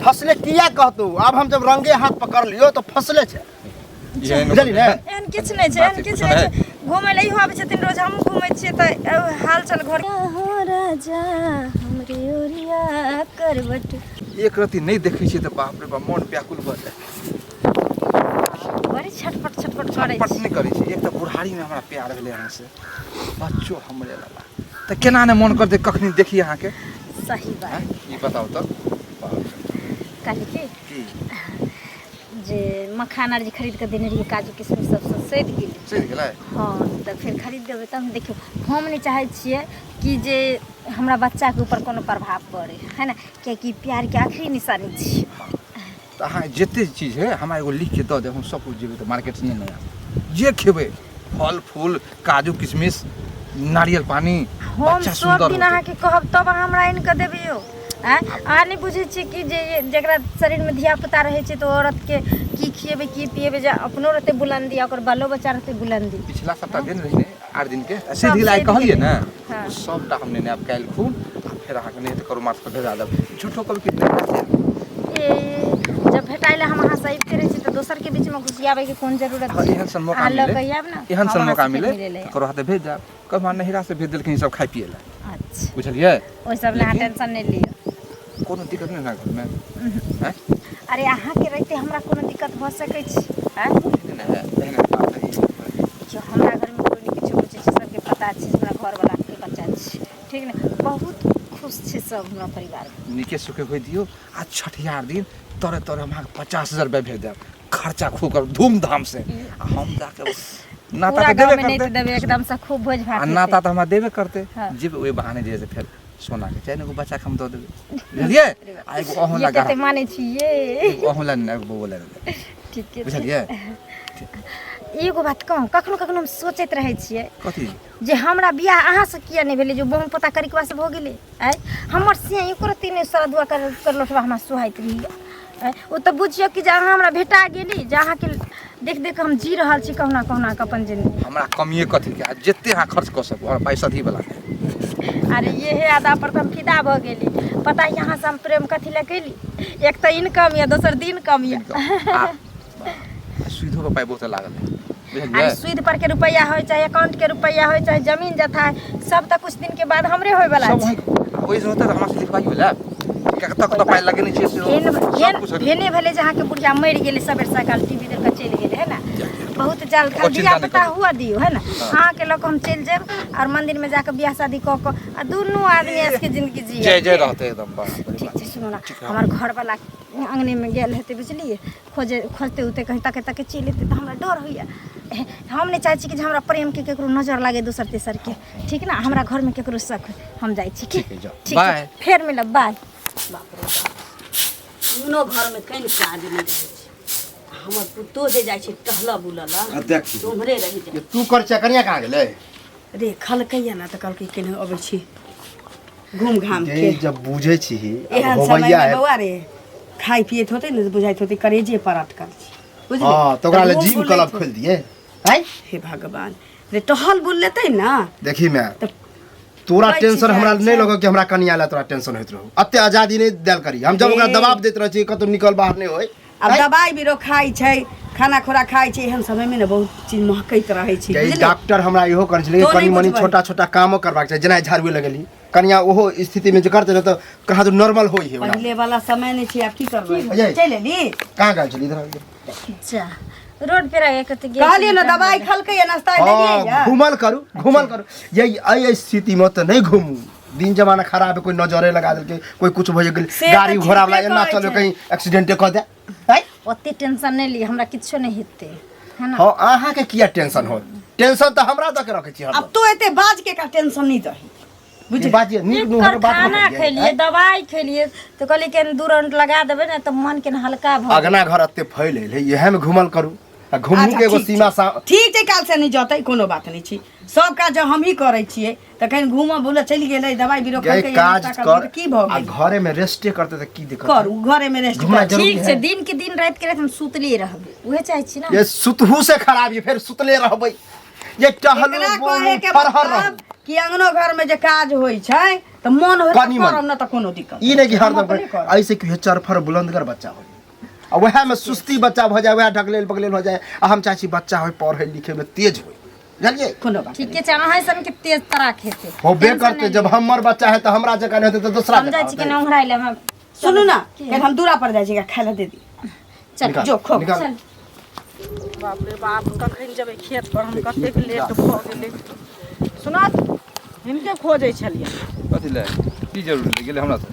फसले किया कहतू? अब हम जब रंगे हाथ पकड़ लियो तो फसले छै। एहन बुझली ने? एहन किछु नहि छै, एहन बात किछु नहि छै। घुमै लए इहो आबै छथिन रोज, हमहूँ घुमै छियै तऽ हाल चाल घर। हो राजा हमरे ओरिया करबट। एक रति नहि देखै छियै तऽ बाप रे बाप, मोन व्याकुल भऽ जाइ। बड़ी छटपट छटपट करै पट छी। नहि करै छी। एक तऽ बुढ़ारीमे हमरा प्यार भेलै अहाँसँ, बच्चो हमरे वाला, तऽ केना नहि मोन करतै कखनी देखी अहाँके? सही बात। आँय, ई बताउ तऽ, बाप रे। कहली कि की? जे मखान आर जे खरीद कऽ देने रहियै, काजू किशमिश सब सब सधि गेलै। चलि गेलै। हँ, तऽ फेर खरीद देबै तब ने। देखियौ, हम नहि चाहै छियै कि जे हमरा बच्चाके ऊपर कोनो प्रभाव पड़ै है ने, कियाकि प्यारके आखिरी निशानी छियै। तऽ अहाँ जते चीज है हमरा एगो लिख के दऽ देब, हम सब कुछ जेबै तऽ मार्केट से नहि आयब, जे खेबै, फल फूल, काजू किशमिश, नारियल पानी। हम बच्चा सब सुन्दर दिन होतै। अहाँके कहब तब अहाँ हमरा आनि कऽ देबै यौ? आँय, अहाँ नहि बुझै छियै कि जे जकरा शरीरमे धिया पुता रहै छै तऽ औरतके की खिएबै, की पिएबै, जे अपनो रहतै बुलन्दी आ ओकर बालो बच्चा रहतै बुलन्दी। पिछला सप्ताह दिन रही ने, 8 दिन के सब सीधी लाइ सधि कहलियै गेलै। ने। हाँ। ओ सबटा हम नेने आयब काल्हि खुन, आ फेर अहाँके नहि तऽ करू मार्च पर भेजा देब। झूठो कहबै कि नहि भेटतै। ए, जब भेटाइ लए हम अहाँ से अबिते रहै छी तऽ दोसरके बीचमे घुसियाबैके कोन जरूरत अगर छै? एहन सन मौका अहाँ लऽ मिले कऽ आयब ने, एहन हम सन अहाँ मौका से फेर मिले मिलै लए तऽ आयब। ककरो हाथे भेज देब, कहब हमरा नहिरा से भेज देलखिन ई सब खाय पियै लए। अच्छा। बुझलियै? ओहि सब लए अहाँ लेकिन टेंशन नहि लिअ। कोनो दिक्कत नहि ने घरमे? आँय? अरे, अहाँके रहिते हमरा कोनो दिक्कत भऽ सकै छै? आँय? नहि है, एहन बात है। देखियौ, हमरा घरमे कोइ नहि किछो पूछै छै, सबके पता छै हमरा घरवलाके बच्चा छै, ठीक ने? बहुत खुश छै सब हमरा परिवारमे। नीके सुखे होइ दियौ, आ छठियार दिन तोरे तोरे हम अहाँके 50,000 रुपया भेज देब, खर्चा खूब करब धूमधाम से, आ हम जाके नाता पूरा तऽ देबे गाँवमे नहि करतै। देबै, एकदमसँ खूब भोज भात आ हेतै। नाता तऽ हमरा देबे करतै। हाँ। जेबै ओहि बहाने जे से फेर सोना के चाहे ने, एगो बच्चाके हम दऽ देबै, बुझलियै? आ एगो अहूँ ये ला कते गढ़ा मानै छी ये। एगो अहूँ ला ने, एगो बौओ ला ने। ठीके छै। बुझलियै? एगो बात कहूँ, कखनो कखनो हम सोचैत रहै छियै कथी? जे हमरा बियाह अहाँसँ किया नहि भेलै, जे बहु पोता करिकवा से भऽ गेलै। आँय, हमर से एको रत्ती नहि सरदुआ कर कर लोटबा हमरा सोहाइत रहैए। आँय, ओ तऽ बुझियौ कि जे अहाँ हमरा भेटा गेली, जे अहाँके देख देख कऽ हम जी रहल छी कहुना कहुना कऽ अपन जिन्दगी। हमरा कमिए कथी के? आ जते अहाँ खर्च कऽ सकू, हमरा पैसा अथी वाला नहि। अरे, इहे अदा पर तऽ हम फिदा भऽ गेली। पता है अहाँसँ हम प्रेम कथी लए केली? एक तऽ इनकम यऽ, दोसर दिन कम यऽ। आ सुइधो के पाइ बहुत लागल है, बुझलियै? अरे, सुद पर के रुपया होय, चाहे अकाउंट के रुपया होय, चाहे जमीन जथा होय, सब तऽ कुछ दिन के बाद हमरे होय वाला सब छै। वहीं ओहि से होतै तऽ हमरा से लिखवाइयो लेब, कतऽ कतऽ पाइ लगेने छियै से भेन सब भेन कुछ। भेने भेलै जे अहाँके बुढ़िया मरि गेलै, सबेर सकाल टीवी देख कऽ चलि गेलै है ने। बहुत जल्द ओकर खाली चिन्ता धिया नहि पुता करू। हुआ दियौ है ने, अहाँके लऽ कऽ हम चलि जायब और मंदिर में जाकऽ बियाह शादी कऽ कऽ आ दुनू आदमी ऐसके जिंदगी जियब। जय जय रहतै एकदम, बाप रे ठीक बाप। छै, सुनू ने। ठीक है। हमर घरवाला अंगने में गेल हेतै, बुझलियै? खोजे खोजते उते कहीं तके तके चलि एतै तऽ हमरा डर होइए। हम नहि चाहै छी कि जे हमरा प्रेमके केकरो नजर लागै दोसर तेसरके, ठीक ने? हमरा घरमे केकरो शक होय। हम जाइ छी। ठीक है, जाउ। ठीक छै। बाय। फेर मिलब, बाय। बाप रे बाप, कोनो घरमे कनि काज नहि रहै छै। हमर पुतोह जे जाइ छै टहलऽ बुलऽ लए आ देखी। तऽ उम्हरे रहि जाइ। ये तू कर चकरिया कहाँ गेलै? रे, खलकैया ने तऽ कहलकै केने अबै छी घूम घाम जे के। जब बुझै छी एहन समयमे बौआ रे, खाइ पियैत होतै ने तऽ बुझाइत होतै करेजे पर अटकल छी, बुझली? हाँ, तऽ ओकरा ले घूम जिम बुल क्लब लैत खोलि दिए आँय। हे भगवान रे, टहल बुल लेतै ने। देखी मैं तऽ तोरा बचि टेंशन हमरा जाइ नहि छै। लगो कि हमरा कनिया ला तोरा टेंशन होइत रहौ। एते आजादी नहि देल करी हम, जब ओकरा ए। दबाव दैत रहै छी कतौ निकल बाहर नहि होय। आब दबाई बीरो खाइ छै, खाना खोरा खाइ छै, एहन समयमे ने बहुत चीज महकैत रहै छै, जे बुझली? डॉक्टर हमरा इहो कहने छलै तो कनि नहि मनि बुझबै। छोटा छोटा कामो करबाक चाही, जेना झाड़ुए लगेली कनिया, ओहो स्थितिमे जे करतै ने तऽ कहाँ तऽ नॉर्मल होइ है ओना। पहिले वाला समय नहि छै आब, की करबै? अजय। चलि एली? कहाँ गेल छली? इधर आउ, इधर। जा, रोड पर आगे कते गेल कहलियै ने छलियै। दबाई खलकै या नाश्ता देलियै हाँ या? घूमल करू, घूमल करू। ये एहि स्थितिमे तऽ नहि घूमू, दिन जमाना खराब है, कोई नजरे लगा देलकै, कोई कुछ भऽ गेल। से तऽ गाड़ी घोड़ा वाला ठीके एना कहै चलो छै। कहीं एक्सीडेंटे कऽ दे आँय? ओते टेंशन नहि लिअ, हमरा किछो नहि हेतै है ने। हाँ, अहाँके किया टेंशन हो? टेंशन तऽ हमरा दऽ के रखै छी आब हरदम। तू एते बाज के का टेंशन नहि दही, ई बुझली? बात ये नीक नुहर बात खाना नहि कहियै, खेलियै, आँय? दबाई खेलियै तऽ कहलियै कि 2 राउंड लगा देबै ने तऽ मन के हल्का भऽ अगना घर एते फैल है, इएह में घूमल करू आ घुमू अच्छा, के एगो ठीक सीमा छै। सा। ठीक छै, काल से नहि जतै, कोनो बात नहि छै। सब काज हमही करै छियै तऽ कहीं घूमऽ बुलऽ चलि गेलै, दबाई बीरो गई खलकै या काज नाश्ता कर करलकै तऽ की भऽ आ गेल? घरे में रेस्टे करते तऽ की दिक्कत? करू घरे में रेस्ट। घुमना कर। जरूरी ठीक है। छै, दिन के दिन राति के राति हम सुतले रहबै, उहे चाहै छी ने। ये सुतहू से खराब ये, फेर सुतले रहबै, ये टहलू एकरा बोलू कहे के फरहर रहू। मतलब कि अंगनो घर में जे काज होइ छै तऽ मन होइ कनी तऽ मनी। करब न तऽ कोनो दिक्कत ई नहीं कि हम हरदम अपने करब। ऐसे कि चरफर बुलंदगर बच्चा हो आ वएह में सुस्ती बच्चा भऽ जाए, वएह ढकलेल बकलेल हो जाए। आ हम चाहै छी बच्चा होय पढ़े लिखे में तेज होय, बुझलियै? कोनो बात ठीके छै, अहाँ सबके तेज तराक हेतै। होबे टेंशन करतै, नहि जब लिअ। हमर बच्चा है तऽ हमरा जकाँ नहि हेतै तऽ दोसरा हम जकाँ जाइ छी होतै। कनि ओंघराइ लए हम। सुनू ना, की? काल्हि हम दूरा पर जाइ छी, खाय लए दे दी। चल निकाल, जो खो। निकाल। चल। बाप रे बाप, कखन जेबै खेत पर हम, कतेक लेट भऽ गेलै। सुनत, हिनके खोजै छलियै। कथी लए? की जरूरी गेलै हमरा से?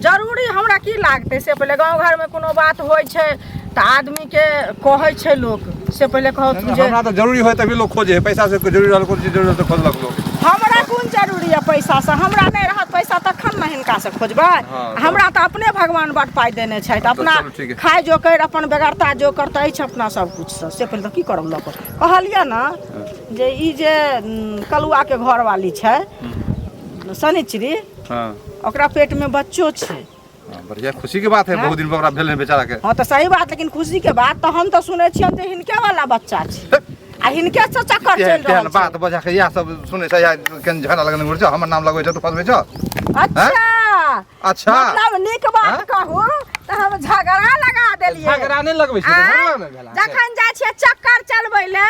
जरूरी हमरा की लागतै से पहिले। गाँव घरमे कोनो बात होइ छै तऽ आदमीके कहै छै लोक, से पहिले कहत जे हमरा तऽ जरूरी होय तभी लोग खोजे है। पैसा से जरूरी रहल, कोनो चीज जरूरी रहल तऽ खोजलक लोग। हमरा कोन जरूरी यऽ पैसासँ? हमरा नहि रहत पैसा तखन ने हिनकासँ खोजबै। हमरा तऽ अपने भगवान बड पाइ देने छथि। अपना चलू ठीक है। खाय जोकर, अपन बेगरता जोकर तऽ अछि अपना सब किछुसँ। से पहिले तऽ की करब लऽ कऽ? कहलियै ने जे ई जे कलुआके घरवाली छै शनिचरी, ओकरा पेटमे बच्चो छै। हाँ, बढ़िया, खुशी के बात है। बहुत दिन पर ओकरा भेल है बेचारा के। हँ तऽ सही बात, लेकिन खुशी के बात तऽ हम तऽ सुनै छियनि जे हिनके वाला बच्चा छै आ हिनके से चक्कर चलि तेहन रहल छै। बात बजा के इएह सब सुनै छै, इएह केहन झगड़ा लगने घुरै छौ, हमर नाम लगबै छौ, तू फसबै छौ। अच्छा। अच्छा। मतलब नीक बात हाँ? कहू तऽ हम झगड़ा लगा देलियै? झगड़ा नहि लगबै छै, आँय? झगड़ा नहि भेल अहाँके। जखन जाइ छियै चक्कर चलबै ले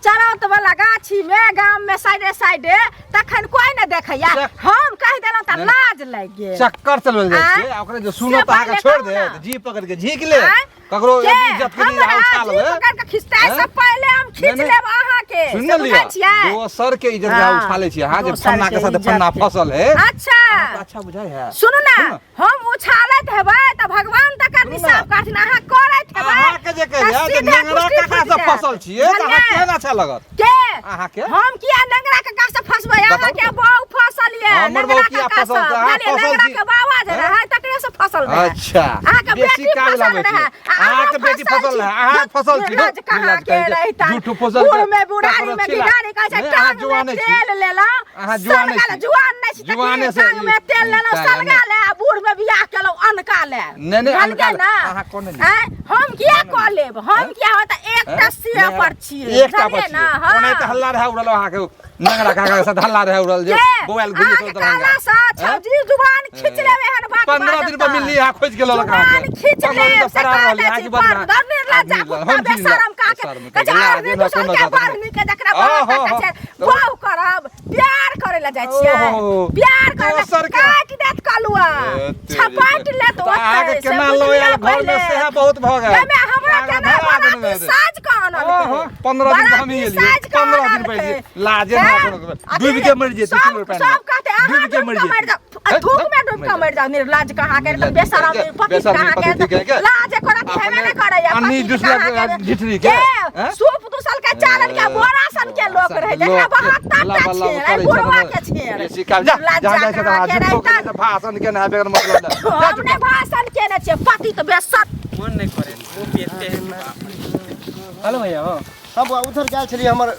चरौत वाला गाछी में, गाम में साइडे साइडे, तखन कोई नहि देखैया। हम कहि देलहुँ तऽ नहि। लाज लागि गेल। चक्कर चलबै जाइ आँय? छियै आ ओकरे जे सुनत से तऽ अहाँके पहिले छोड़ि कहू देत? ने। जी पकड़ के झीक ले आँय? ककरो के? इज्जत के हमरा उछाल जी पकड़ के खींचतै आँय? से पहिले हम खींच नहि, नहि। लेब अहाँके, सुन से ने लिअ, बुझै छियै? दोसर के इज्जत के हाँ, उछालै छियै अहाँ जे दोसर फन्ना के के साथ इज्जत फन्ना के। फसल है। अच्छा। अच्छा बुझाइ है? सुनू ने। सुनू। हम उछालैत हेबै तऽ भगवान तकर सुनू ने। हिसाब करथिन, अहाँ करैत हेबै अहाँके जे तऽ कहिया जे सीधे नेंगरा कुश्ती काका फुटि से जायत। फसल छियै तऽ अहाँ बुझलियै? केहन अच्छा लगत के? अहाँके? हम किया नेंगरा काका से फसबै? बताउ अहाँके तऽ। बहु फसल ये हमर नेंगरा बहु किया काका फसल से, छै? अहाँ बुझलियै? फसल नेंगरा छी। के बाबा जे हैं? रहै तकरे से फसल रहै। अच्छा। अहाँके बेसी बेटी काज फसल लाबै रहै छियै। आ अहाँ अहाँके बेटी फसल छी। रहै, अहाँ फसल छी। निर्लज कहाँ निर्लज के कहै छै। रहिता। झूठ फसल के बूढ़ में बुढ़ारी ककरो में छिला। घिघारी कहै छै, नहि, अहाँ टांग जुआने में छी। तेल लेलहुँ, अहाँ जुआने सलगा ले, छी। जुआन नहि छी तऽ की? जुआने से टांग में तेल लेलहुँ ई- सलगा ले, आ बूढ़ में बियाह केलहुँ अनका ले। नहि, नहि, बुझलियै अनका ले। ने? अहाँ कोने लेब? आँय? हम किया कऽ लेब? हम किया होत? एकटा हैं? सिया पर छियै, एकटा पर बुझलियै छियै। ने? हँ। ओनाहिते हल्ला रहै उड़ल अहाँके नंगरा काका के साथ हल्ला रहै उड़ल जे के? मोबाइल घुरी अहाँके छौ दरभंगा। कहलासँ छौजी जुबान खींच लेब एहन बात 15 दिन बाजब पर तऽ। मिलली अहाँ खोजि के लऽ जुबान खींच लेब से फरार रहली कहने अहाँ छी, की बदना पर दर निर्लज्जा आदमी कुत्ता हम की बेशरम काके। शर्म कहै छै, के लाज आदमी एना दोसर कोनो के जात बड़ नहि। नीक जकरा बड़ आहो, कहै छै, तो- बहु करब प्यार करे लए जाइ छियै। ओहो, प्यार करे लए दोसर के- काटि देत कलुआ, ए, तेरी छपाटि के- लेत तऽ अहाँके ओतै, से केना लऽ बुझलियै आयल घरमे पहिले। सेहे बहुत भऽ गेल। एहिमे हमरा अहाँके केना भरा देने बराती रहै। साज कऽ आनलकै? ओहो, 15 दिन तऽ हमही बराती एलियै। साज कऽ 15 दिन आनलकै। पहिले। लाजे नहि हैं? कोनो डूबि के मरि जेतै, सब सिल्वर पानिमे। सब कहतै अहाँ डूबि के डूबि मरि के मरि जेतै। जाउ, आ धूप में डूबि के मरि जाउ। निर्लज कहाँ के, निर्लज बेशरम के, पति बेशरम कहाँ पति के, के, के। लाज एको रत्ती हेबे नहि करैया अन्नी पति दुसलक कहाँ के। झिठरी के, के? हैं? सूप दुसल के चालन के बोरा सन के लोक रहै, जकरा 72 टा छेड़, एहि बुढ़वा के छेड़। बेसी काल जा निर्लज जा जा कहाँ के रहितन। भाषण के ना बेगर मतलब ले। हम नहि भाषण केने छियै, पति तऽ बेसर मन नहि करे धूप एते है कि बाप रे। हेलो भैया हो। हम बौआ उधर गेल छलियै, हमर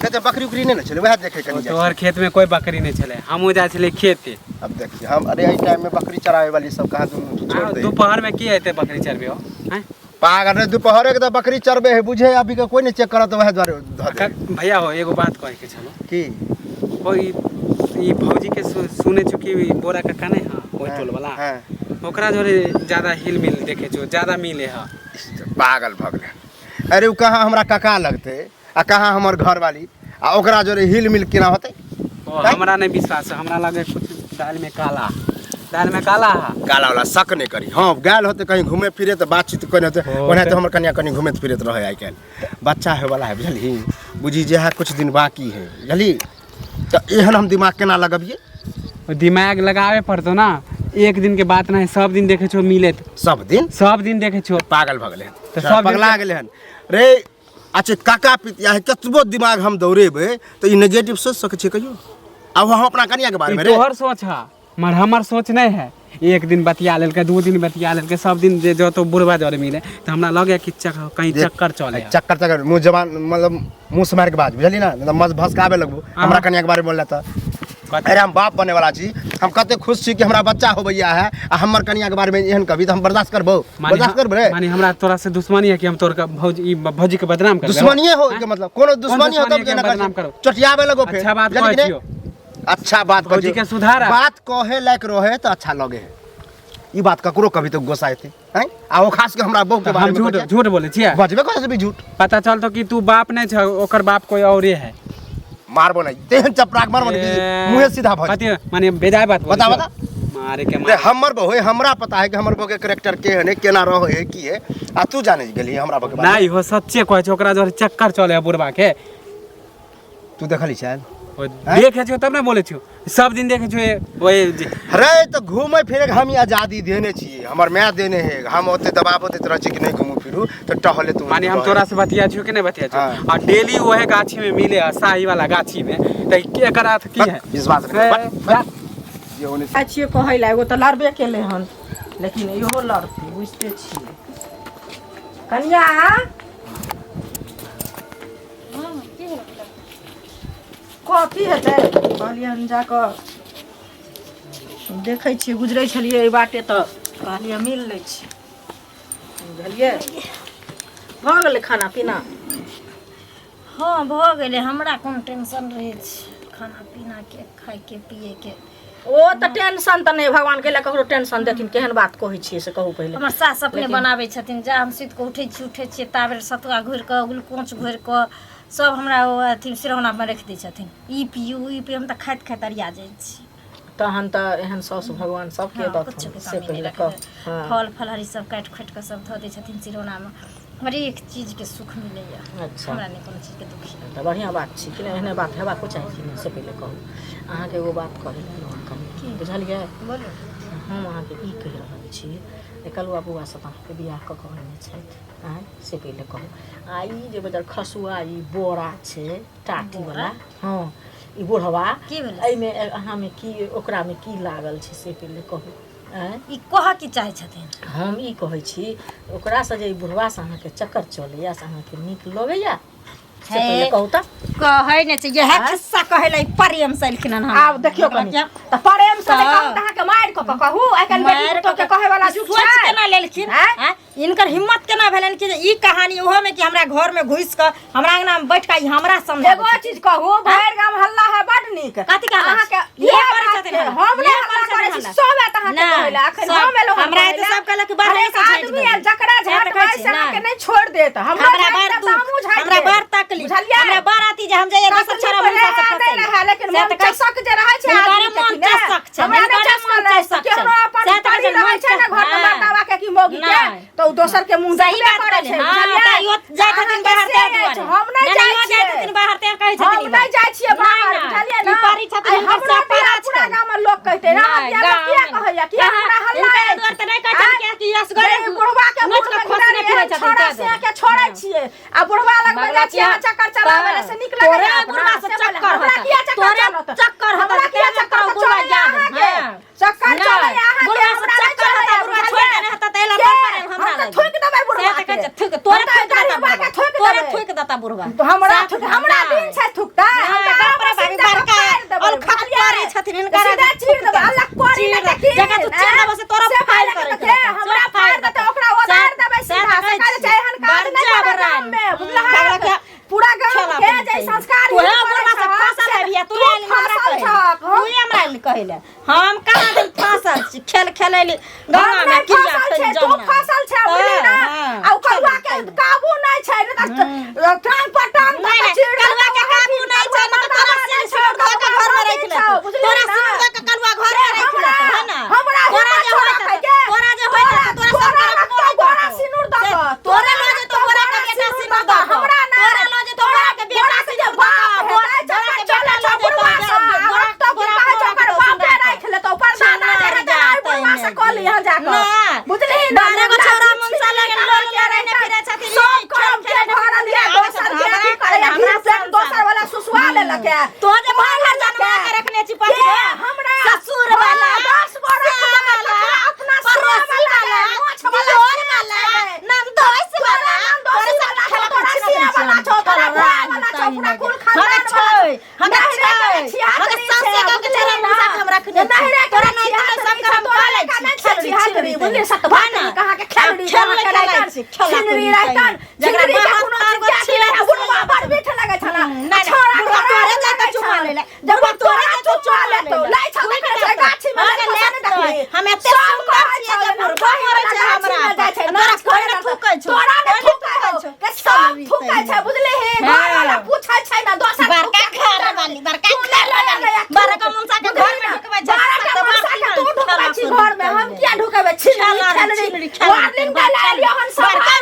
खेते बकरी उकरी नहि ने छलै, वएह देखै कनि जाइ तोहर खेत में कोई बकरी नहीं छलै, हमहूँ जाइ छलियै खेते। छलियै। अब देखिए हम, अरे एहि टाइम में बकरी चरावे वाली सब कहाँ दुनू छोड़ दे। दोपहर में की हेतै बकरी चरबे हो हैं? पागल रे, दुपहरे के तऽ बकरी चरबे है बुझे, अभी के कोई नहीं चेक करत, वएह दुआरे धऽ दे। भैया हो, एगो बात कहे के छलो। की? हो ई भौजी के सुने छु कि ई बोरा काका नहीं हाँ ओहि टोल वाला, हाँ। ओकरा जोरे ज्यादा हिल मिल देखे छु, ज्यादा मिले हा। पागल भऽ गेलै। अरे ओ कहाँ हमरा काका लगतै आ कहाँ हमर घरवाली, आ ओकरा जोरे हिल मिल केना होतै? ओ हमरा नहीं विश्वास है, हमरा लगे कुछ दाल में काला, दाल में काला हा। काला वाला शक नहीं करी। हाँ गेल होते कहीं घूमे फिरे तऽ बातचीत कोई होते, ओनाहिते हमर कनिया कनि घूमैत फिरैत रहै। आइ काल्हि बच्चा होय वाला है, बुझलही? बुझी जे है कुछ दिन बाकी है, बुझलही? तऽ एहन हम दिमाग केना लगबियै? ओ दिमाग लगावे पड़तो ना, एक दिन के बात नहीं, सब दिन देखे छो मिलत। सब दिन? सब दिन देखे छो। पागल भऽ गेलै हन। तऽ सब दिन पगला गेलै हन रे। अच्छा काका पितिया है, कतबो दिमाग हम दौड़ेबै तऽ ई नेगेटिव सोच सकै छियै कहियो? आब हम अपना कनिया के बारे ई में रे तोहर सोच है, मगर हमर सोच नहीं है। एक दिन बतिया लेलकै, 2 दिन बतिया लेलकै, सब दिन जे जतो बुढ़वा जरे मिले तऽ हमरा लगे कि कहीं चक्कर चले है। चक्कर चक्कर मुँह जबान मतलब मुँह से मारि के बाज, बुझलियै ना? मतलब मज भसकाबे लगबो हमरा कनिया के बारे में बोलला तऽ। अरे हम बाप बने वाला छी, हम कते खुश छी कि हमरा बच्चा होबैया है, आ हमर कनिया के बारे में एहन कभी तऽ हम बर्दाश्त करबो? माने बर्दाश्त करबो रे? माने हमरा तोरा से दुश्मनी है कि हम तोर के भौजी ई भौजी के बदनाम करबे? दुश्मनीये हो के मतलब कोनो दुश्मनी हो तब दुश्मनी केना के बदनाम कर करब? चटियाबे लगो फेर। अच्छा बात बुझलियै कहै कि नहि? छियौ। अच्छा बात भौजी कहै के सुधारा। बात कहे लायक रहे तो अच्छा लगे है। ई बात ककरो कभी तो गुस्सा हेतै हैं आ ओ खास के हमरा बहू के तऽ बारे हम में झूठ कहै छै। झूठ बोलै छियै बजबे करै छै भी झूठ। पता चलतो कि तू बाप नहीं छ, ओकर बाप कोई औरे है। मारबो नहीं तेहन चपराक मारबो नहीं ए, मुँहे सीधा भऽ कथी माने बेजाय बात बोलै बता, छौ। बता। मारे के रे मारे। हमर बहू है, हमरा पता है कि हमर बहू के करेक्टर के है ने केना रहे है की है आ तू जाने गेली हमरा बहू के बारे में। नहीं हो सच्चे कहै छै ओकरा जोरे चक्कर चले है बुढ़बा के। तू देखली छैल? ओ देखे छियो तब ने बोलै छियो, सब दिन देखे छियो ओए रे तो घूमे फिरे के हम ही आजादी देने छियै, हमर माय देने है, हम ओते दबाव देत रहै छियै कि नहीं घूमू फिरू तो टहले तू। माने हम तोरा से बतिया छियो कि नहीं बतिया छियो? हाँ। आ डेली ओहे गाछी में मिले है शाही वाला गाछी में, त एकर अर्थ की है? विश्वास ए, नहीं बट जा। ये होने जाइ छियै कहै लए, एगो तऽ लड़बे केलै हन, लेकिन इहो लड़तै बुझिते छियै। कनिया कथी हेतै कहलियै हन जाकऽ देखै छियै, गुजरै छलियै एहि बाटे तऽ कहलियै मिल लै छी, बुझलियै। भऽ गेलै खाना पीना? हँ भऽ गेलै, हमरा कोन टेंशन रहै छै खाना पीनाके खायके पियैके। ओ तऽ टेंशन तऽ नहि, भगवान के लए ककरो टेंशन देथिन, केहन बात कहै छियै से कहू पहिले। हमर सास अपने बनाबै छथिन, जा हम सुति कऽ उठै छी उठै छियै ताबेर सतुआ घोरि कऽ ग्लूकोज घोरि कऽ सब हमरा ओ अथी सिरौनामे राखि दै छथिन, ई पियू ई पियू, हम तऽ खाइत खाइत अरिया जाइ छी। तहन तऽ एहन साउस भगवान सबके हँ, दथुन, कुछोके से कमी नहि पहिले रखबै। कहू। हँ। फल फलहरी सब काटि खोटि कऽ सब धऽ दै छथिन सिरौनामे, हरेक चीजके सुख मिलैया। अच्छा। हमरा नहि कोनो चीजके दुख यऽ। तऽ बढ़िआँ बात छै कि नहि? एहने बात हेबाको चाही कि नहि से पहिले कहू। अहाँके एगो बात कहै लए एलहुँ हन कनि, बुझलियै? बोलू। हम अहाँके ई कहि रहल छी जे कलुआ बौआ सब अहाँके बियाह कऽ कऽ अनने छथि, आँय से पहिले कहू। आ ई जे बजर खसुआ ई बोरा छै टाटी वाला, हँ ई बुढ़वा, की भेलै? एहिमे अहाँमे की ओकरामे की लागल छै से पहिले कहू। आँय ई कहऽ की चाहै छथिन? हम ई कहै छी ओकरासँ जे ई बुढ़वासँ अहाँके चक्कर चलैया से अहाँके नीक लगैया से पहिले कहू तऽ। कहै नहि छै इएह खिस्सा कहै लए प्रेम से एलखिन हन हमरा। आब देखियौ कनि तऽ प्रेम से नहि कहू तऽ अहाँके मारि कऽ कऽ कहू, आइ काल्हि बेटी मारि पुतोहके कहै वाला जुग सोच छै। केना लेलखिन? आँय? आँय? इनकर हिम्मत केना भेलनि कि जे ई कहानी ओहोमे कि हमरा घरमे घुसि कऽ हमरा अंगनामे बैठ कऽ ई हमरा समझाबै एगो चीज कहू, भरि गाम हल्ला है बड नीक। कथी के हल्ला अहाँके छै? इएह इएह करै बात छथिन छै। हल्ला। हम नहि इएह हल्ला करै करै छथिन छी, हल्ला। सब एत अहाँके नहि, कहै लए। अखन सब- हम एलहुँ हन हमरा कहै एतऽ लए। सब कहलक कि बाहरे हरेक से झाँटि आदमी देबै। आयल, जकरा से तऽ झाँटबै कहै छी, से अहाँके नहि। नहि छोड़ि देत। हमरा हमरा झाँटि बड़ देत तऽ दुख, हमहूँ झाँटि हमरा देब। बड़ तकलीफ, बुझलियै? हमरा बड़ अथी जे हम जइयै दोसर तकलीफ छोड़ा मुनसा से रहै, फँसै नहि रहै, लेकिन से मन तऽ कहै छी, चसक जे रहै छै हिनकर आदमीके मन कि ने? चसक छै, हमरा नहि हिनकर चसकल मन रहै छै। चसक छै। केहनो अपन से तऽ कहै परी छै, रहै छै ने मन घरमे चसक। मर्दावा के कि मौगी के, नहि। तऽ ओ दोसर के मुँह सही देखबे बात करै छै, कहलियै। हँ, बुझलियै? तऽ इहो जाइ छथिन अहाँके बाहर से ताहि अछि, दुआरे। हम नहि नहि, जाइ इहो जाइ छियै। छथिन बाहर तें कहै छथिन हम ई नहि बात। जाइ छियै बाहर, नहि, बुझलियै ई ने? परी छथिन, आइ हिनकर हमरो सब बियाह परा पूरा छनि। गाममे लोक कहतै ने, अहाँ नहि, बियाहमे किया गाममे कहैया, किया कहाँ? पूरा हल्ला हिनकर अछि? दुआर तऽ नहि कहै छथिन आँय? किया कि असगरे जे बुढ़वा के नोचि कऽ मुँहमे खोसने गिरारी फिरै एहन छथिन छोड़ा ताहि से दुआरे। के छोड़ै छियै आ बुढ़वा लगमे बगला जाइ छियै अहाँ किया? चक्कर चलाबै लए, से नीक तोरे लगैया अपना? बुढ़वा से से बोले, चक्कर हमरा होतै। किया चक्कर तोरे चलत? चक्कर होतै, हमरा किया तें चक्कर तोरा बुढ़वा चलैया याद अहाँके? हँ। चक्कर नहि, चलैया अहाँके, बुढ़वा से हमरा नहि चक्कर होतै, चलैया, बुढ़वा छोड़ि बुझलियै? देने हेतै तऽ एला के? पर पर हमरा हम तऽ लग। थुकि देबै से बुढ़वा तऽ कहै के। छै, थुकि तोरे हम तऽ थुकि देतै गरीबा के बुढ़वा। थुकि तोरे देबै। थुकि देतै बुढ़वा। तो हमरा साफ थुक हमरा नहि। दिन छै थुकता, हम तऽ नहि, बाप रे गाममे बाप, सीधा बड़का फाड़ि देबै, अलखत बुझलियै? करै छथिन, हिनकर सीधा चीर देबै, अलग करी चीर नहि देबै। तऽ की? जकरा तू चीर देबौ से तोरा से फाड़ि पहिले करैत तऽ के? रहतौ। हमरा सब फाड़ि फाड़ि देतै, देतौ। ओकरा ओदारि देबै सएह सीधा, तऽ से कहै कहै छै, एहन काज नहि बड़ करब जबरन। गाममे, बुझलहक? बगला के पूरा गाम खेला के बनि जे छै। संस्कार तोहे ही बुढ़वा से करै फसल छहक, हेबिहे, तू तू आयल हमरा फसल कहै लए। छहक, तू हमरा आयल कहै लए। हम कहाँ दिन फसल छी, खेल खेलैली हम गंगा में नहि क्रिया फसल खेल छै, तू जमुना में। फसल छै, बुझली ना? हँ, आ ओ कलुआ के खेल। काबू नहि छै, नहि तऽ टांग पर टांग दऽ नहि, कऽ नहि, चीर देतौ, कलुआ के वएह काबू दिन नहि छै, कलुआ नहि तऽ तोरा मरदाना सिर नहि सिर धऽ कऽ छौ, घरमे कलुआ राखि मरदाना लेतौ। छौ, बुझली तोरा ना? सिर धऽ कऽ कलुआ घरमे राखि हमरा लेतौ, है ना? हमरा तोरा हिम्मत जे छौ होइत रखै हेतौ, के? तोरा जे होइत हेतौ, तोरा तोरा सब तरफ रखतौ मोन गोरा करतौ। सिनूर दऽ से कऽ, तोरा लऽ जेतौ गोरा गोरा के बेटा सिनूर सिनूर दऽ कऽ, दऽ कऽ। हमरा नहि। तोरा लऽ जेतौ गोरा के बेटा गोरा के जे सिनूर दऽ बाप कऽ, हेतै, गोरा के चक्कर बेटा चलै छौ लऽ जेतौ, बुढ़वा सँ, गोरा आ रखतौ की गोरा कहै छौ, गोरा ओकर के बापे सिनूर राखि लेतौ, परदादा जे हेतै, ओहि बुढ़वा से कऽ लिहऽ जा कऽ। नहि। बुझलिही ने? 12 गो छौड़ा लाज मुनसा लगे छिनरी लोल कहाँ लड़ेने के फिरै छथिन, सब ई खेल करम के खेलेने भरल फिरै यऽ, छथिन। दोसर के अथी करैया, हमरा घी पेट संसार। दोसर वाला सुसुआ लेलक यऽ। तो जे बाहर जनवा के रखने छी के पछुआ हमरा ससुर हाँ, वाला 10 गो रख साला देबै, तकरा अपना पड़ोसी सिया वाला वाला, मोछ वाला दियोर सिया वाला छै। ननदोस तोरा वाला ननदोसी तोरे सब वाला छौ, खेला तोरा छी सिया वाला छौ, तोरा भाय वाला छौ, पूरा कुल खानदान वाला छौ। हमरा नहिरे छै के छियातरी हमरा छै, सासे गाँव के बुझलिही चेहरा ना? मुसा के हम रखने छी। नहिरे के तोरा नहीं छियातरी तो सबके छौ, हम तोरा पालै लेखा छी, नहि छै खेलरी, छियातरी, छिनरी बुझलिही? तनी। सतभात हाँ ना? कहाँ के खेलरी, खेल कहाँ के खेलै राइतन, छी, खेला छिनरी करी राइतन, तनी। जकरा छिनरी के बाहर कोनो तार चीज गो के छिनरी बुढ़वा बड़ मीठ लगै छला। नहि, छोड़ा बुढ़वा खराब तोरे लगै जाके छौ। चुमा लेले जब तोरा चुमा लेतौ लै छौ देखै छै गाछी में अरे लै लेतै। हम एते सुंदर छियै जे बुढ़बा मरै छै हमरा जाइ छै तोरा कोइ ने थूकै छौ तोरा ने कोइ ने थूकै थूकै छौ छौ। के सब थूकै छै बुझली हे घर वाला पूछै छै ना दोसर बड़का घर वाली बड़का घर वाली बड़का मुंसा के घर में ढुकबै छै बड़का मुंसा के तू ढुकबै छी घर में हम किया ढुकबै छी खेलरी खेलरी वार्निंग के ले लियो हम सब बड़का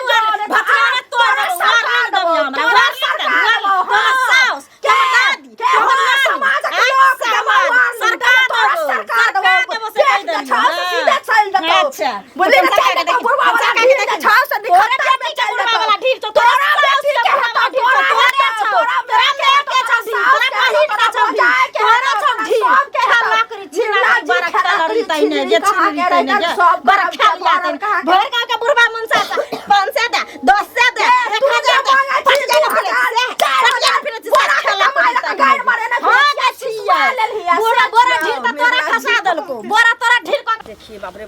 भतरा तोरा सरकार देबो हमरा वार्निंग देबो तोरा साउस तोरा दादी के तोरा समाज के नानी लोक के समाज सरकार सरकार तोरा देबो सरकार सरकार देबो से कहि देबो छाव से देलियै सीधे चल जेतौ अच्छा बुझली ना चल जेतौ बुढ़वा वाला ढीर के छाव से तोरा निकल बेटी के बुढ़वा वाला ढीर छौ तोरा तोरा बेटी के हेतौ तोरा तोरा छौ तोरा तोरा बेटी के छौ ढीर तोरा बहिन के छौ ढीर तोरा छौ ढीर खेला करी छिना बड़ा खेला रही तैने जे छिनरी तैने जे बड़ा खेल या तैने भर गांव के बुढ़वा मुंसा से 500 दे 10 दे 1000 दे फट जा ना फिर से फट जा ना फिर से खेला करी तैने हां गछिया बोरा बोरा ढीर त तोरा खसा देलको बोरा तोरा ढीर क देखिए बाप रे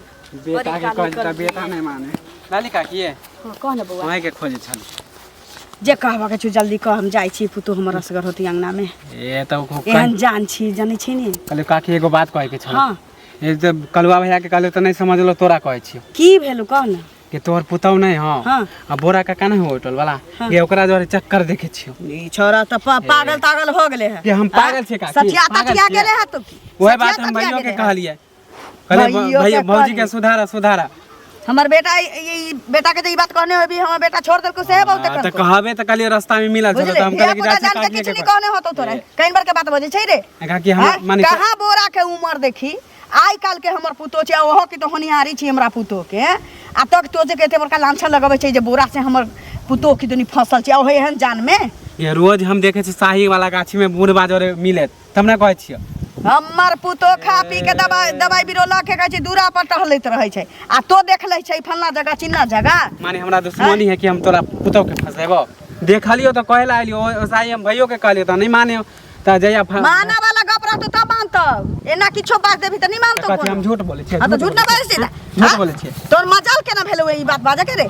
बेटा के कहै त बेटा नहि माने लाली काकी हां कह न बौआ अहाँके खोजे छल जे कहबा के छौ जल्दी कह हम जाइ छी पुतोह हमर असगर होती अंगना में ए तऽ एहन जान छी जानै छी ने कहलियै काकी एगो बात कहै के छल हाँ। ए जब कलुआ भैया के कहलियै तऽ नहि समझलो तोरा कहै छियौ की भेलौ कह न कि तोहर पुतहु नहि हौ हाँ। आ बोरा काका नहि हो होटल वाला ये ओकरा जोरे चक्कर देखे छियौ ई छोरा तऽ पागल तागल हो गेलै है कि हम पागल छियै काकी सठिया पागल तठिया छियै। गेलै है तो की वएह सठिया बात हम तठिया भैयो के गेलै है। कहलियै कहलियै भैयो भैया के भौजी के कहली। सुधारा सुधारा हमर बेटा ई बेटा के जे ई बात कहने होबी हमर बेटा छोड़ देलको सेहे बहुते हाँ, तऽ करको कहबे तऽ कहलियै रास्ता में मिलल छल बुझले तऽ हम कहलियै कि धिया जाइ पुता छी जान के काकीये किछु के नहि कहने होतौ तोरा कहीं बार के बात बजै छै रे काकी हम आँय? माने कहाँ बोरा के उमर देखी आइ काल्हि के हमर पुतोह छै आ ओहो के तऽ होनिहारी छी हमरा पुतोह के आ तक तो जे के एते बड़का लांछन लगबै छै जे बोरा से हमर पुतोह की दुनी फसल छै आ ओहो एहन जान में ये रोज हम देखे छी शाही वाला गाछी में बूढ़ जोरे मिले तब ना कहै छियै हमर पुतोह खा पी के दवाई दवाई बीरो लऽ के कहै छै दूरा पर टहलैत रहै छै आ तो देख लै छै फल्लाँ जगह चिल्लाँ जगह माने हमरा दुश्मनी है कि हम तोरा पुतोह के फंसेबो देखलियो तऽ कहे ला एलियो ओसाही हम भैयो के कहलियो तऽ नहीं माने तऽ जहिया माना वाला गप रहतौ तब मानतौ एना किछो बाज देबही तऽ नहि मानतौ कथी हम कोनो। झूठ बोलै छियै हाँ तऽ झूठ ना बाजै छियै झूठ बोलै छियै तोर मजाल केना भेलौ ई बात बाजऽ के रे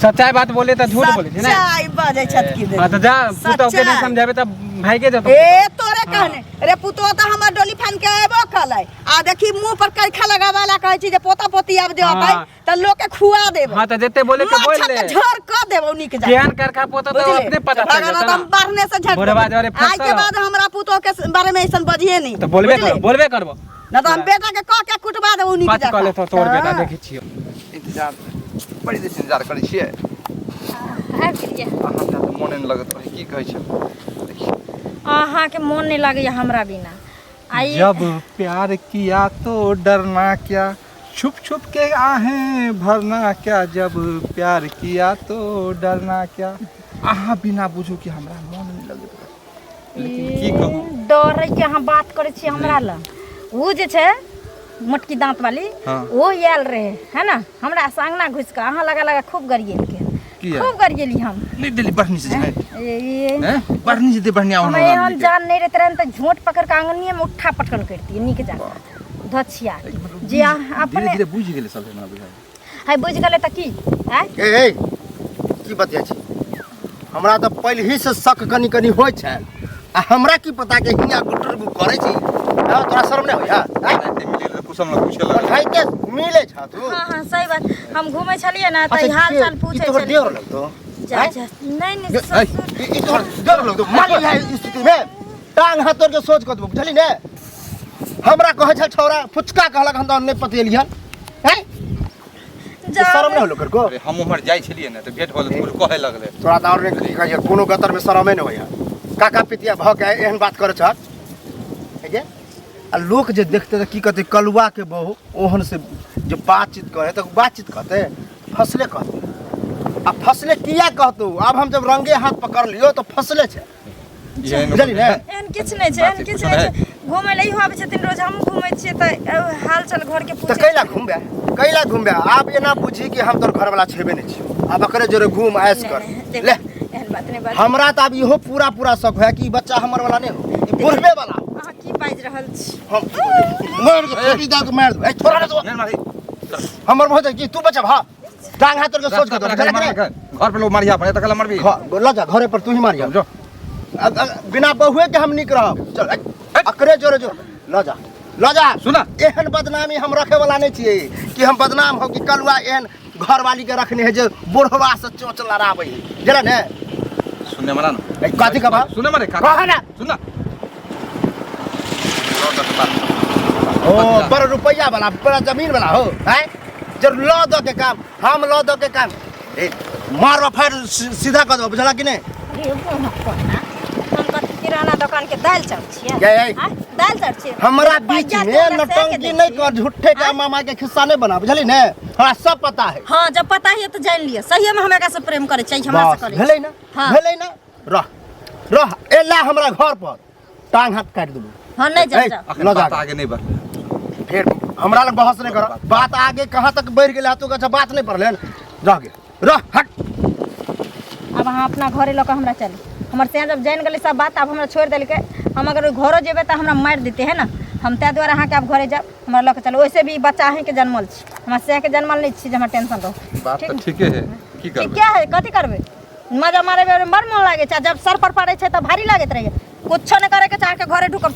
सच्चाई बात बोले तऽ झूठ बोलै छियै ने सच्चाई बाजै छथि की हाँ तऽ जा पुतोह के नहीं सच्चाई। समझाबे तऽ भागे जेतौ ए तोरे कहने रे पुतोह तऽ हमर डोली फान के एबो कलै आ देखी मुंह पर कैखा लगावे ला कहै छी जे पोता पोती आब जे अतै हाँ। तऽ लोक के खुआ देबै हाँ तऽ जते बोले के बोल माछा ले के झोर कऽ देबौ नीक जा केहन करखा पोता तऽ बुझले अपने पता चल भगवान जेतौ तऽ हम ना बाढ़ने से झट बुढ़वा देबै। जरे आइ के फंसल। बाद हमरा पुतोह के बारे में ऐसन बजिए नहीं तऽ बोलबे करबो बोलबे करबो ना तऽ हम बेटा के कह के कुटवा देबौ नीक कथी जकाँ। कहले तो तोर बेटा हाँ। देखै छियौ इंतजार बड़ी देर से इंतजार करै छियै आबि गेलियै अहाँ तऽ मोने नहि लगैत रहै की कहै छै देखियौ अहाँके मोन नहि लागैया हमरा बिना आई जब प्यार किया तो डरना क्या छुप छुप के आहें भरना क्या जब प्यार किया तो डरना क्या अहाँ बिना बुझू कि हमरा मोन नहि लगैत रहै लेकिन की कहू डर के अहाँ बात करै छी हमरा लग ओ जे छै मोटकी दाँत वाली हाँ। ओ आयल रहे है ना हमरा से अंगना घुसि कऽ अहाँ लगा लगा खूब गरियेलकै किया? खूब गरियेली हम नहि देली बढ़नी से झाँटि ए- ए- हैं बढ़नी से दे बढ़िया हमरा एहन जान नहि रहते रहन तऽ झोंट पकड़ कऽ आंगनिये में उठा पटकन करतियै नीक जान धछिया जे अहाँ धीरे अपने धीरे बुझि गेलै सब हमरा बुझाइ है बुझि गेलै तऽ की आँय ए ए की बतिया छी हमरा तऽ पहिलही से शक कनि कनि होइ छै आ हमरा की पता के हियाँ गुटर गु करै छी हँ तोरा शर्म नहि होइया आँय? एते मिली तऽ कुसम लग पूछे लगल पठाइते मिलै छ तू हाँ हाँ सही बात हम घूमै छलियै ने तऽ अच्छा, हाल के- चाल ई पूछै तोहर छलियै देवर लगतो जा आँय? जा नहीं नहीं ये- ससुर ई तोहर देवर लगतो मान लिहा स्थिति में टांग हाथ तोड़ के सोच कऽ देबो बुझली ने हमरा कहै छल छौड़ा फुचका कहलक हम तऽ नहि पतिएलिहन हैं जा शरम नहि होलो करको अरे हम उम्हर जाइ छलियै ने तऽ भेंट होल तऽ कुछ कहै लगलै तोरा तऽ आओर नहि की कहै कोनो गतर में शरमे नहि होइया काका पितिया भऽ के एहन बात करै छह है आ लोक जे देखते तऽ की कहते कलुआ के बहु ओहन से जे बातचीत करे तऽ बातचीत कहते फसले कहते आ फसले किया कहतौ आब हम जब रंगे हाथ पकड़ लियो तऽ फसले छै बुझली ने एहन किछु नहि छै एहन किछु नहि छै घूमै लए इहो आबै छथिन रोज हमहूँ घूमै छियै तऽ हाल चाल घरके तऽ पूछै कैला घुमबे कैला घुमबे आब एना बुझी कि हम तोर घरवाला छेबे नहि छियौ आब एकरे जोरे घूम ऐश कर नहि, ले एहन बात नहि बात हमरा तऽ आब इहो पूरा पूरा शक होय कि ई बच्चा हमर वाला नहि हो ई बुढ़बे वाला हो। अहाँ की बाजि रहल छी हम मार के ठोकी दऽ के मारि देबै ए, छोड़ा ने तो नहि मारी हमर भऽ जाइ कि तू बच्चा भा टांग हाथ तोड़ के सोच के दो घर घर पर लोग मारिया पड़े तकला मरबी घर ल जा घरे पर तू ही मारिया जो बिना बहुए के हम निक रहब चल ए, अकरे जोरे जो ल जा ल जा। सुना। एहन बदनामी हम रखे वाला नहीं छियै कि हम बदनाम हो कि कलुआ एहन घरवाली के रखने है जे बुढ़वा से चोच लड़ाबै है जरा ने। सुनने मरा ना। ए, कथी कहबा? सुने मरे काका। कह ना। सुन ना। लऽ दऽ के बात। ओ बड़ रुपैया वाला बड़ा जमीन वाला हो हैं जब ल दऽ के काम हम ल दऽ के काम ए मारबा फाड़ सीधा कऽ देबो बुझला कि नहि? अरे बौना कोना हम कथी किराना दोकान के दालि चाउर छियै? गे, ए। आँय, दालि चाउर छियै। हमरा बीच रुपैया में तोरा से के नौटंकी दै नहीं छी? कर, झूठे के मामा के खिस्सा नहीं बना, बुझली ने? हमरा सब पता है। हाँ जब पता है तो जान लिअ, सहिए में हम एकरा से प्रेम करै छियै, हमरा से बस, करै भेलै ना? हाँ। भेलै ना? रह रह एला हमरा घर पर टांग हाथ काटि देबो। हाँ नहीं जा ए, जा। अखन लऽ जा। बात आगे नहीं बढ़। फिर हमरा लग बहस नहीं कर, बात आगे कहाँ तक बढ़ गेलै तो अच्छा बात नहीं पड़लै रह गेल रह हट। अब अहाँ अपना घरे लऽ कऽ हमरा चलू, हमर सैया जब जानि गेलै सब बात, आब हमरा छोड़ि देलकै, हम अगर ओहि घरो जेबै तऽ हमरा मारि देतै है ना, हम ताहि दुआरे अहाँके आब घरे जायब, हमरा लऽ कऽ चलू। वैसे भी बच्चा अहीँके जनमल छी, हमरा सैयाके जनमल नहि छी जे हमरा टेंशन रहू। बात तऽ ठीके है, की करबै? ठीके है, कथी करबै? मजा मारै बेर बड़ मोन लागै छै, जब सर पर पड़ै छै तऽ भारी लागैत रहैए, कुछो नहि करैके छै, अहाँके घरे ढुकब।